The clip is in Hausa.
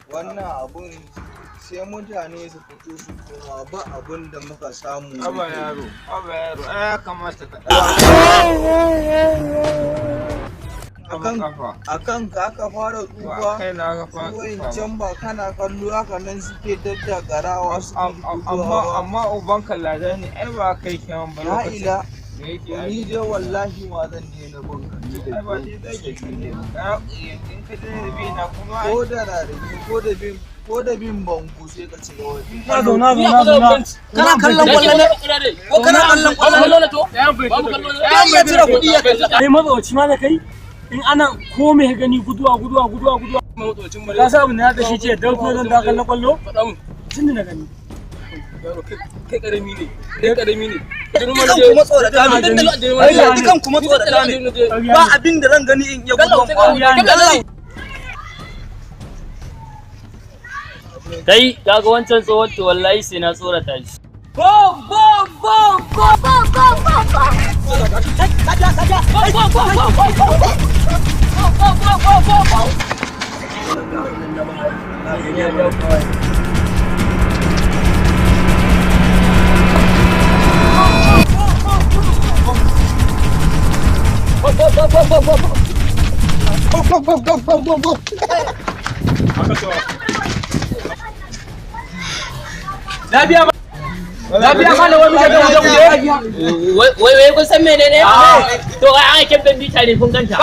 Wannan abun sai mutane su fito su koma, ba abun da muka samu. Haba yaro, haba yaro, ai ya kamata ka Akan kafa. Akan ka aka fara Ba tsufa. Kai na ka fara tsufa ba. Wancan ba kana kallo haka nan suke daddakarawa suke Amma fitowa. Amma uban ka lada ne, ai ba kai kenan ba ba. La lokacin ila da yake ni aiki. dai wallahi ma zan daina bin ka ni da Ai ba dai zai ke ne ba. Yanzu in ka daina bi na kuma ai ko da rarrafe, ko da bin banku sai ka ci gaba. Na zauna, zauna, zauna. Kana kallon kwallo ne ko kana kallon kwallo ne? Ya iya cire kuɗi ya kalla. Kai matsawaci ma da kai in ana ko me ka gani guduwa, guduwa, guduwa, guduwa. Ka sa abin da ya shi ce dauko zan da kallon kwallo tun da na gani. Kai karami ne, kai karami ne. Dukan kuma tsorata ne, dukan kuma tsorata ne. Ba abin da zan gani in iya guduwan ba. Kai, kaga wancan tsohon? To wallahi sai na tsorata shi. Go, go, go, go, go, go, go. Go, go, go, go, go, go. Go, go, go, go, go. Go, go, go, go, go, go. Go, go, go, go, go, go. Lafiya ba, lafiya ma da wani muke da guje guje. Wai wai, kun san menene? To ai an kebben bita ne, kun ganta.